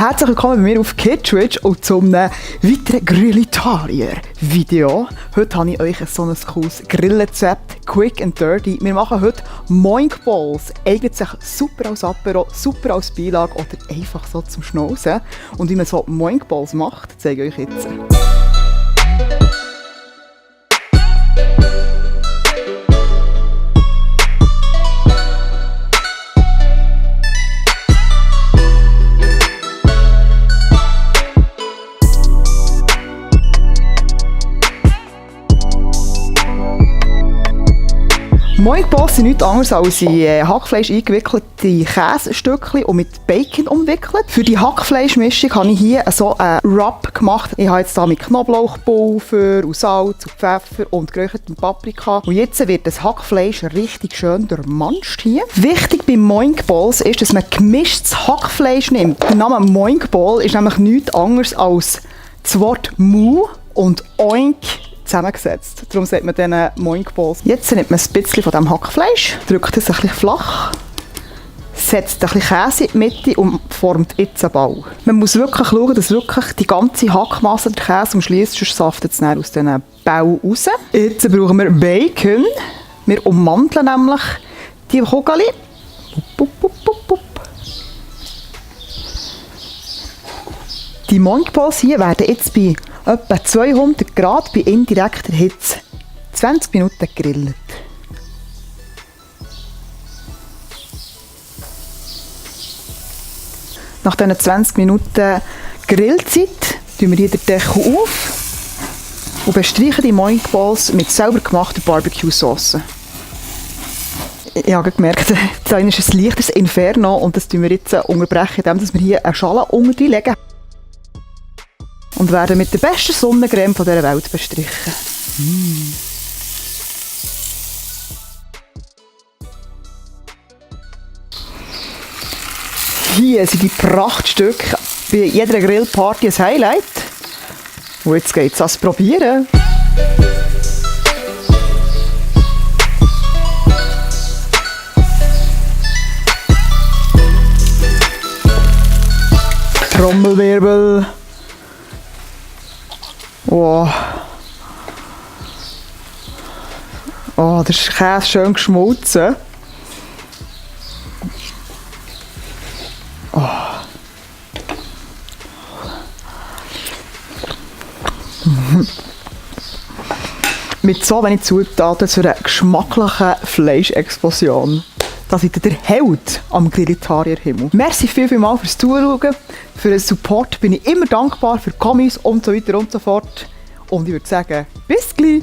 Herzlich willkommen bei mir auf Kidswitch und zum weiteren Grillitarier-Video. Heute habe ich euch so ein cooles Grillrezept, quick and dirty. Wir machen heute Moink Balls. Eignet sich super als Apero, super als Beilage oder einfach so zum Schnauzen. Und wie man so Moink Balls macht, zeige ich euch jetzt. Moink Balls sind nichts anderes als in Hackfleisch eingewickelte Käsestückchen und mit Bacon umwickelt. Für die Hackfleischmischung habe ich hier so einen Rub gemacht. Ich habe jetzt hier mit Knoblauchpulver und Salz und Pfeffer und geräuchertem Paprika. Und jetzt wird das Hackfleisch richtig schön durchmanscht hier. Wichtig bei Moink Balls ist, dass man gemischtes Hackfleisch nimmt. Der Name Moink Ball ist nämlich nichts anderes als das Wort Mu und Oink zusammengesetzt. Darum sagt man diesen Moink Balls. Jetzt nimmt man ein bisschen von diesem Hackfleisch, drückt es ein bisschen flach, setzt ein bisschen Käse in die Mitte und formt jetzt einen Ball. Man muss wirklich schauen, dass wirklich die ganze Hackmasse der Käse umschließt, sonst saftet es aus diesen Bällen raus. Jetzt brauchen wir Bacon. Wir ummanteln nämlich die Kugel. Die Moink Balls hier werden jetzt bei etwa 200 Grad bei indirekter Hitze 20 Minuten gegrillt. Nach diesen 20 Minuten Grillzeit tun wir hier den Deckel auf und bestreichen die Moink Balls mit selber gemachter Barbecue-Sauce. Ich habe gemerkt, da ist ein leichtes Inferno und das tun wir jetzt unterbrechen, indem wir hier eine Schale unter legen. Und werden mit der besten Sonnencreme dieser Welt bestrichen. Hier sind die Prachtstücke. Bei jeder Grillparty ein Highlight. Und jetzt geht es ans Probieren. Trommelwirbel. Oh. Oh, der Käse schön geschmolzen. Oh. Mit so wenig Zutaten zu einer geschmacklichen Fleischexplosion. Das ist der Held am Grillitarier-Himmel. Merci vielmals fürs Zuschauen. Für den Support bin ich immer dankbar, für Kommis und so weiter und so fort. Und ich würde sagen, bis gleich!